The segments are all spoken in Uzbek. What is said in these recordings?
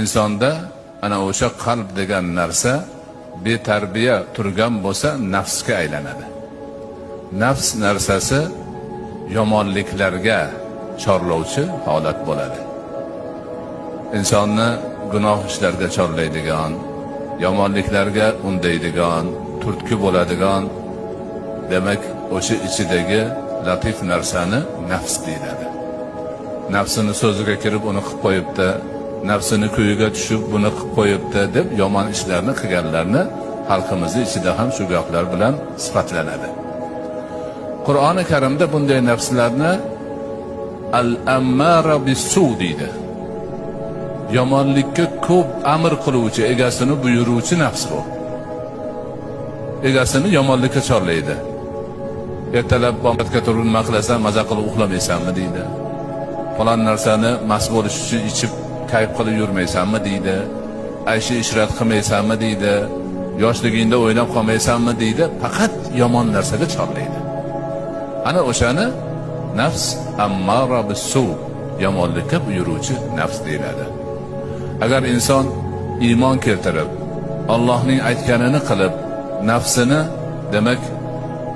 Insonda ana o'sha qalb degan narsa betarbiya turgan bo'lsa, nafsga aylanadi. Nafs narsasi yomonliklarga chorlovchi holat bo'ladi. Insonni gunoh ishlarga chorlaydigan, yomonliklarga undaydigan, turtki bo'ladigan, demak, o'sha ichidagi latif narsani nafs deyiladi. Nafsini so'ziga kirib uni qilib qo'yibdi, nafsini kuyiga tushib buni qilib qo'yibdi deb yomon ishlarni qilganlarni xalqimizni ichida ham shu gaplar bilan sifatlanadi. Qur'oni Karimda bunday nafslarni al-ammara bis-su deydi. Yomonlikka ko'p amr qiluvchi, egasini buyuruvchi nafs bu. Egasini yomonlikka chorlaydi. Ertalab bomdodga turib nima qilasan, maza qilib uxlamaysanmi deydi. Falon narsani mast bo'lish uchun ichib kayf qilib yurmaysanmi deydi. Ayshi ishrat qilmaysanmi deydi. Yoshligingda o'ynab qolmaysanmi deydi. Faqat yomon narsaga chorlaydi. Ana o'shani nafs ammara bis-su, yomonlikka buyuruvchi nafs deyiladi. Agar inson iymon keltirib, Allohning aytganini qilib, nafsini, demak,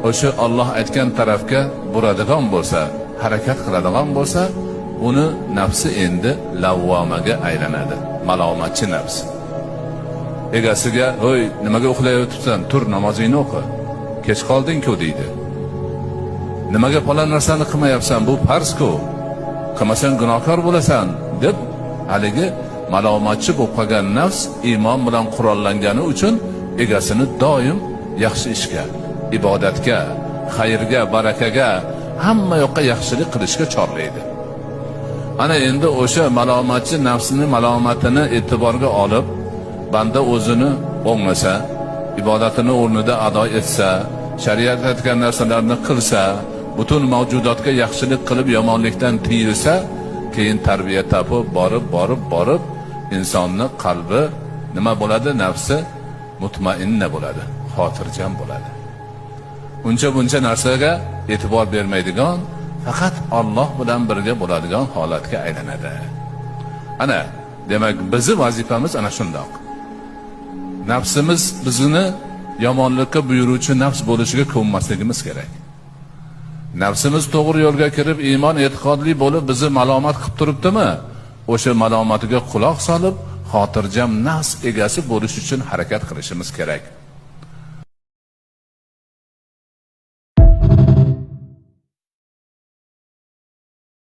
o'sha Olloh aytgan tarafga buradigan bo'lsa, harakat qiladigan bo'lsa, uni nafsi endi lavvomaga aylanadi, malomatchi nafs. Egasiga: "Hoy, nimaga uxlayotibsan? Tur, namozingni o'qi. Kech qolding-ku" deydi. "Nimaga falon narsani qilmayapsan? Bu farz-ku. Qilmasang gunohkor bo'lasan" deb haligi malomatchi bo'lib qolgan nafs iymon bilan qurollangani uchun egasini doim yaxshi ishga, ibodatga, xayrga, barakaga, hamma yoqqa yaxshilik qilishga chorlaydi. Ana endi o'sha malomatchi nafsini malomatini e'tiborga olib, banda o'zini o'ngmasa, ibodatini o'rnida ado etsa, shariat aytgan narsalarni qilsa, butun mavjudotga yaxshilik qilib yomonlikdan tiyilsa, keyin tarbiya topib, borib, borib, borib insonni qalbi nima bo'ladi? Nafsi mutmainna bo'ladi, xotirjam bo'ladi. Uncha buncha narsaga e'tibor bermaydigan, faqat Olloh bilan birga bo'ladigan holatga aylanadi. Ana, demak, bizni vazifamiz ana shundoq. Nafsimiz bizni yomonlikka buyuruvchi nafs bo'lishiga ko'nmasligimiz kerak. Nafsimiz to'g'ri yo'lga kirib, iymon e'tiqodli bo'lib, bizni malomat qilib turibdimi? O'sha malomatiga quloq solib, xotirjam nafs egasi bo'lish uchun harakat qilishimiz kerak.